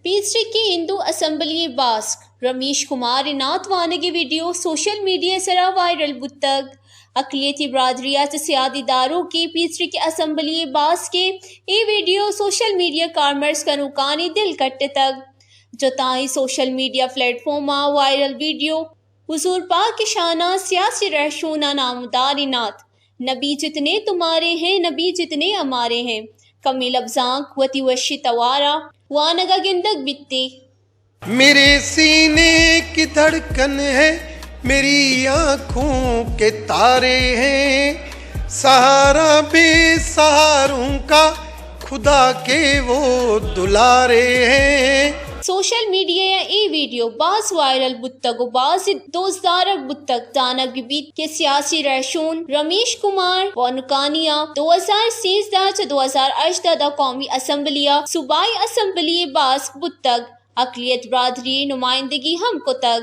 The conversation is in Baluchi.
پیسریکی ہندو اسمبلی ءِ باسک رمیش کمار ءِ نعت وانگ ءِ ویڈیو سوشل میڈیا ءِ سرا وائرل بوتگ۔ اقلیتی برادری ءَ چہ سیادی داروکیں پیسریکی اسمبلی ءِ باسک ءِ اے ویڈیو سوشل میڈیا کارمرز کنوکانی دل کٹتگ۔ جتائیں سوشل میڈیا پلیٹ فارم ءَ وائرل ویڈیو حضور پاک ءِ شان ءَ سیاسی رہشون ءِ نامداریں نعت نبی جتنے تمہارے ہیں، نبی جتنے ہمارے ہیں، کمیں لبزانک وتی وشی توار ءَ وانگ ءَ گندگ بیت۔ میرے سینے کی دھڑکن ہے، میری آنکھوں کے تارے ہیں، سہارا بے سہاروں کا، خدا کے وہ دلارے ہیں۔ سوشل میڈیا ءَ اے ویڈیو باز وائرل بوتگ ءُ باز دوستدارگ بوتگ۔ زانگ بہ بیت کہ سیاسی رہشون رمیش کمار وانکانی ءَ دو ہزار سیزدہ چہ دو ہزار ہژدہ ءَ قومی اسمبلی ءَ صوبائی اسمبلی ءِ باسک بوتگ، اقلیت برادری ءِ نمائندگی ہم کتگ۔